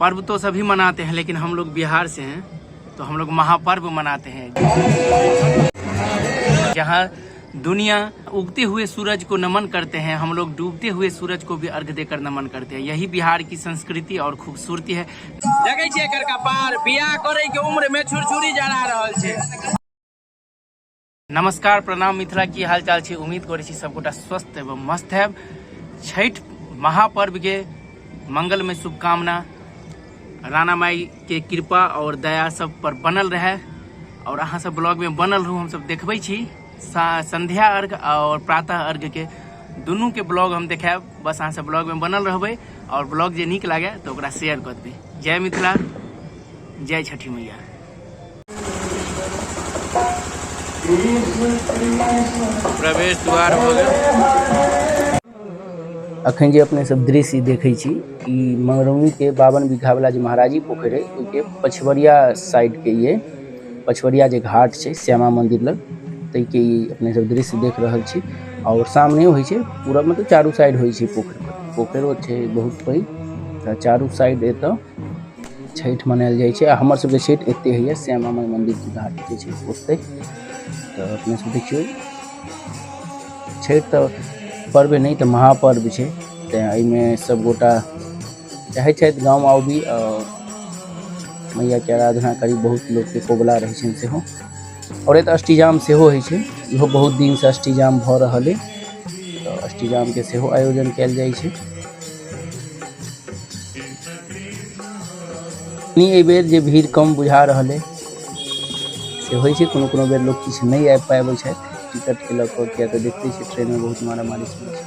पर्व तो सभी मनाते हैं, लेकिन हम लोग बिहार से हैं तो हम लोग महापर्व मनाते हैं, जहाँ दुनिया उगते हुए सूरज को नमन करते हैं, हम लोग डूबते हुए सूरज को भी अर्घ देकर नमन करते हैं। यही बिहार की संस्कृति और खूबसूरती है। देखै छियै एकर कपार, बियाह करे के उम्र में छुरछुरी जरा रहल छै। नमस्कार, प्रणाम मिथिला, की हाल चाल छै? उम्मीद करै छी सबगोटा स्वस्थ एवं मस्त हैब। छठि महापर्व के मंगल में शुभकामना। राणा माई के कृपा और दया सब पर बनल रहे और अहाँ सब ब्लॉग में बनल रहू। हम सब देखबै छी संध्या अर्घ और प्रातः अर्घ के दुनू के ब्लॉग हम देखायब। बस अहाँ सब ब्लॉग में बनल रहबै और ब्लॉग जे नीक लागे तो ओकरा शेयर कऽ देबै। जय मिथिला, जय छठी मैया। प्रवेश द्वार हो गेल। अखन जे अपने सब दृश्य देखै छी, ई मंगरौनी के 52 बीघा वाला जे महाराजी पोखरि है, ओहिके पछवरिया साइड के ये पछवरिया जे घाट छै श्यामा मंदिर लग, ताहिके ई अपने सब दृश्य देख रहल छी। और सामने होइ छै पूरा, मतलब चारू साइड होइ छै पोखरि पर। पोखरिो छै बहुत पैघ, तऽ चारू साइड एतऽ छठि मनायल जाइ छै। आ हमर सबके छठि एते होइए, श्यामा माइ मन्दिरके घाट जे छै ओतहि। तऽ अपने सब देखियौ, छठि तऽ पर्व नहि तऽ महापर्व छै, तेँ एहिमे सबगोटा चाहै छथि गाम आबी आओर मैयाके आराधना करी। बहुत लोकके कोबला रहै छनि सेहो। आओर एतऽ अष्टजाम सेहो होइ छै, इहो बहुत दिनसँ अष्टजाम भऽ रहल अइ, तऽ अष्टजामके सेहो आयोजन कयल जाइ छै। एहि बेर जे भीड़ कम बुझा रहल अइ से होइ छै, कोनो कोनो बेर लोक किछु नहि आबि पाबै छथि टिकटके लऽ कऽ, किया तऽ देखते छियै ट्रेनमे बहुत मारामारी चलै छै।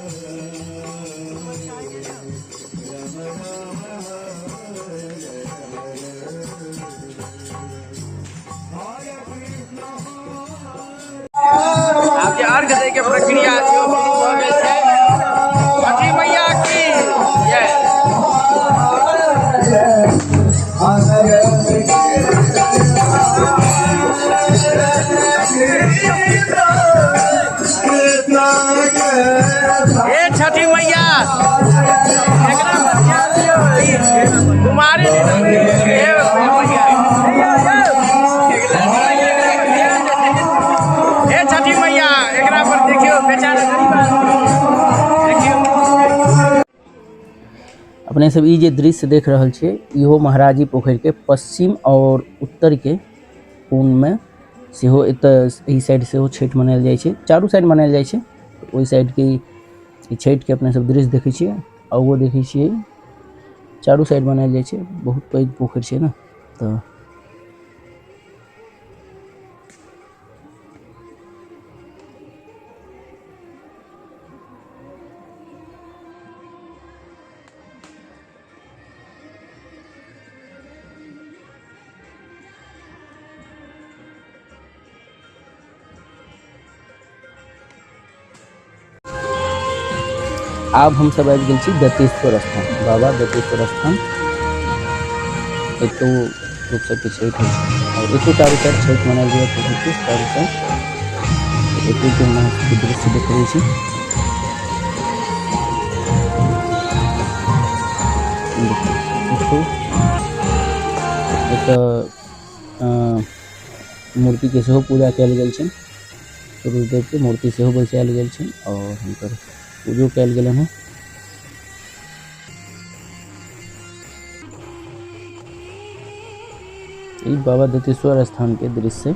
आब जे अर्घ दै के प्रक्रिया छै ओ शुरू भऽ गेल छै। छठी मैया की जय। हे छठी मैया, एकरा पर ध्यान दियौ। कुमारी हे मैया, हे छठी मैया, एकरा पर देखियौ, बेचारा गरीब आदमी देखियौ। अपने सब ई जे दृश्य देख रहल छियै, इहो महाराजी पोखरिके पश्चिम और उत्तरके कोणमे सेहो एतऽ एहि साइड सेहो छठि मनायल जाइ छै, चारू साइड मनायल जाइ छै। ओहि साइडके ई छठिके अपने सब दृश्य देखै छियै आ ओहो देखै छियै, चारू साइड मनायल जाइ छै। बहुत पैघ पोखरि छै ने तऽ। आब हम सब आबि गेल छी दत्तेश्वर स्थान, बाबा दत्तेश्वर स्थान। एतौ लोक सबके छठि होइ छै और एतौ चारू साइड छठि मनायल जाइए, पोखरिके चारू साइड। एतौ के हम अहाँ सबके दृश्य देखबै छी। देखियौ, एतऽ मूर्तिके सेहो पूजा कयल गेल छै, सूर्यदेवके मूर्ति सेहो बैसायल गेल छै और हुनकर पूजो कयल गेलनि हँ। ई बाबा दत्तेश्वर स्थान के दृश्य।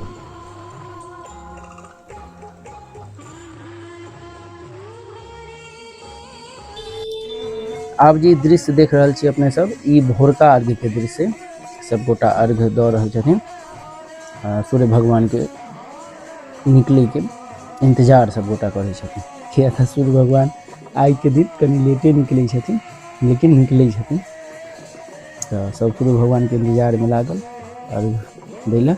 आब जे दृश्य देख रहल छी अपने सब, ई भोरका अर्घ के दृश्य। सब गोटा अर्घ दऽ रहल छथिन, सूर्य भगवान के निकले के इंतजार सब गोटा करै छथिन, किया तऽ सूर्य भगवान आइ के दिन कनि लेटे निकलै छथिन, लेकिन निकलै छथिन। तऽ सब सूर्य भगवान के इंतजार में लागल अर्घ दै लए।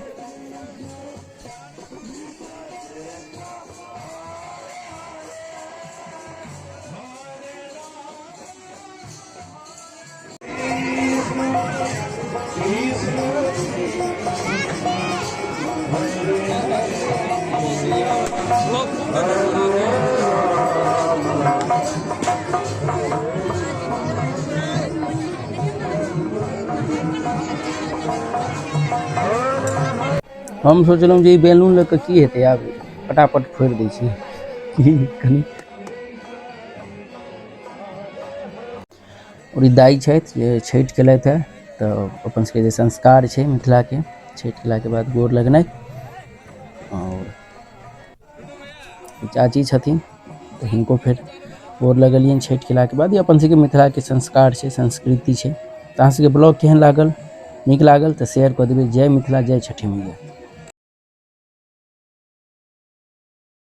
हम सोचलहुँ जे ई बैलून लऽ कऽ की हेतै, आब फटाफट फोड़ि दै छी कनि। आओर ई दाइ छथि जे छठि केलथि हँ, तऽ अपन सबके जे संस्कार छै मिथिलाके, छठि केलाके बाद गोर लगनाइ। आओर चाची छथिन तऽ हिनको फेर गोर लगलियनि छठि केलाके बाद। ई अपन सबके मिथिलाके संस्कार छै, संस्कृति छै। तऽ अहाँ सबके ब्लॉग केहन लागल? नीक लागल तऽ शेयर कऽ देबै। जय मिथिला, जय छठि मैया।